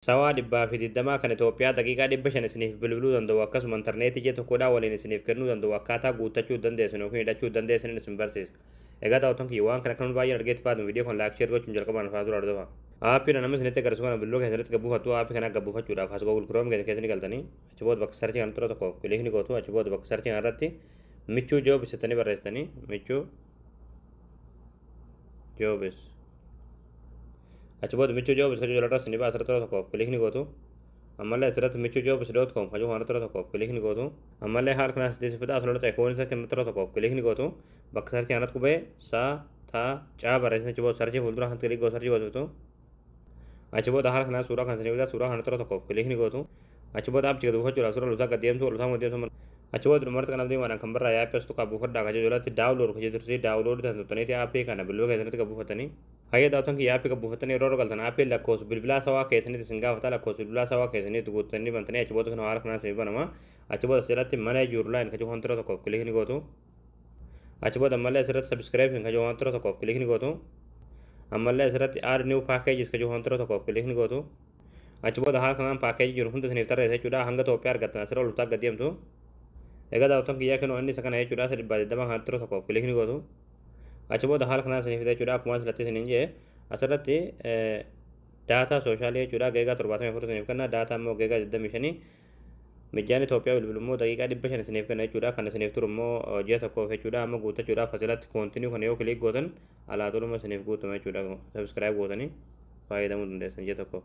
Sawaa 120 kan Itoophiyaa daqiiqaa 500 isiniif bilbiluu danda'u, akkasuma intarneetii ji'a tokkodhaa waliin isiniif kennuu danda'u, akkaataa guuttachuu dandeessan yookiin hidhachuu dandeessan isin barsiisa. Egaa daawwattoon kiyya, waan kana kan baay'een argeetti faatu viidiyoo kan like, share gochuun jalqabaan fa'aa dura hordofa. Aappii nama isinitti agarsiisu kana bilbiluu keessatti gabbuufattu. Aappii kana gabbuufachuudhaaf as Google Chrome keessa ni galtanii, achi booda bakka search kana tura tokkoof click ni gootu. Achi booda bakka search kana irratti Michuu Jobs jettanii barreessitanii, Michuu Jobs. Achi booda Michuu Jobs kajuu jalarratti ni ba'a, asirratti tura tokkoof click ni gootu. Ammallee asirratti michuujobs.com kajuu kana tura tokkoof click ni gootu. Ammallee haala kanaan sitti fida. Asirratti icon search kana tura tokkoof click ni gootu. Bakka search kanatti qubee sa ta caa barreessan, achi booda search fuuldura kan click gootu, search gootu. Achi booda haala kanaan suuraa kan isinii fida. Suuraa kana tura tokkoof click ni gootu. Achi booda aappii gad buufachuudhaaf suuraa lutaa gad deemtu, lutaa deemtu. Achi booda dhumarratti kan abdii waan kan barraa aappii as tuqaa buufadhaa kajuu jalatti download kajuu turte, download tan tuttaniiti aappii kana bilbila keessanitti gad buufatanii. Hayyee daawwattoon kiyya, aappii gad buufatanii yeroo galtan aappiin lakkoofsa bilbilaa sawaa keessanitti isin gaafata. Lakkoofsa bilbilaa sawaa keessanitti guuttanii bantanii, achi booda kan haala kanaan isin banama. Achi booda asirratti manage your line kajuu waan tura tokkoof click ni gootu. Achi booda ammallee asirratti subscription kajuu waan tura tokkoof click ni gootu. Ammallee asirratti add new packages kajuu waan tura tokkoof click ni gootu. Achi booda haala kanaan paakeejii jiru hunda isiniif tarreessa jechuudha. Hanga Itoophiyaa argattan asirra ol gad deemtu. Egaa daawwattoon kiyyaa, kennu inni isa kana jechuudha. Isa 120 kan tura tokkoof click ni gootu. Achi booda haala kanaan isiniif fida jechuudha. Akkuma asirratti isiniin jee, asirratti data social jechuudha, giga 74 isiniif kenna. Data immoo giga 25, mijjaan Itoophiyaa bilbilu immoo daqiiqaa 500 isiniif kenna jechuudha. Kan isiniif turu immoo ji'a tokkoof jechuudha. Amma guuttachuudhaaf asirratti continue kana yoo click gootan alaa toluma isiniif guutama jechuudha. Subscribe gootanii fayyadamuu dandeessan ji'a tokkoof.